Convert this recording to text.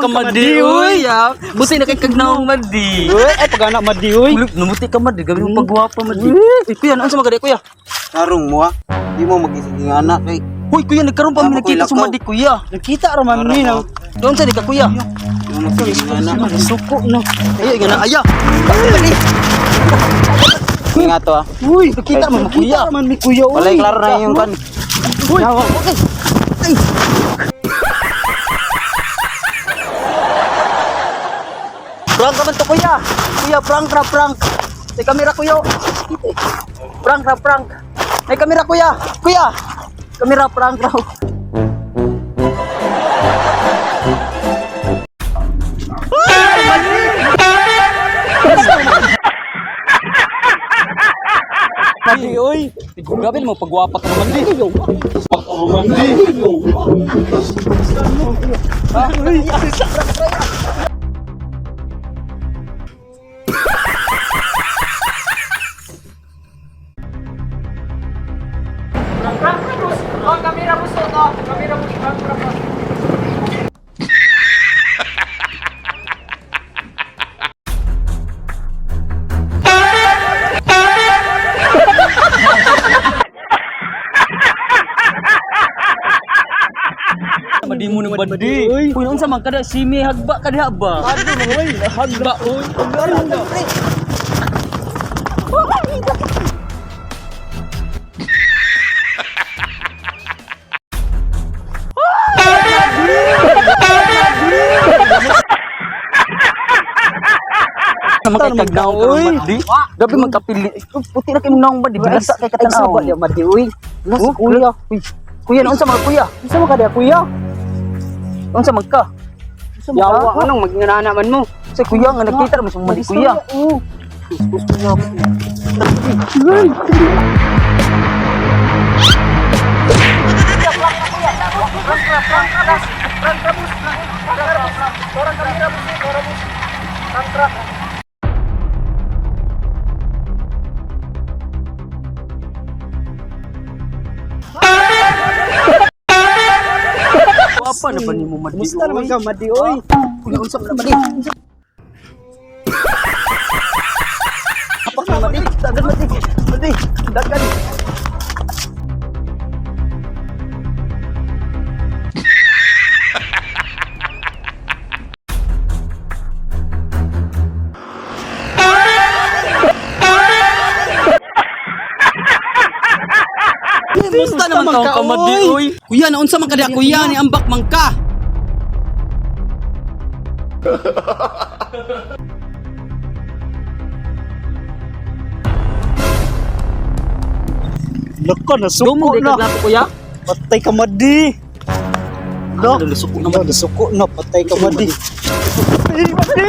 ka, Madi, uy. Buti na kay kagnaong, Madi. Uy, ay pagana Madi uy. Ulip, namuti ka, Madi. Gabi mo pagwapa, Madi. Uy, kuya, naunsa man ka kuya? Tarong mo ah. Di mo magising anak kay. Uy, kuya, nagkaroon pa mi Tama, kuya, nagkita sa lakaw. Madi, kuya. Nakita ra man ni no. Doon sa di ka, kuya. Di mo magising anak. Suko no. Ay, nga na, aya. Madi. Nga to ah. Uy, Nakita man mo, kuya. Nakita ra man mi kuya uy. Walay klaro na yung kan. Uy, okay. Ay. Prank ka man to, kuya. Kuya, prank ra, prank. May kamera, kuya. Prank ra, prank. May kamera, kuya. Kuya. Kamera, prank raw. Madi uy. Grabe mo pagwapa ka naman di. Madi mo nang badi. Uy. Uy, unsa man kada simi hagba ka diha ba? Uy, hagba uy. Sama kay kagnaong ka Uy. madi. Grabe man kapili. Puti na kay mong naong badi. Binasa kay Ay, katanaw. saba diya Madi uy. Oh, Kuya. Uy, kuya, naunsa man kuya? Unsa man ka diya kuya? Unsa man ka? Unsa man ka? Yawa anong maginana man mo. Sa kuya nga nagkita ra man sa madi kuya. Oo. Wapa na ba nimo madi? Kumusta naman ka Madi uy? Kuya, unsa man madi? Apa ka madi? Dagan madi. Madi, dagan. Kumusta naman ka, Madi, oy? Kuya, naunsa man ka diha, kuya, ni ambak man ka. Lako na suko Dumog di na. ka kuya. Patay ka Madi. No. Ano, nasuko na, Nasuko na, patay ka Madi. Madi.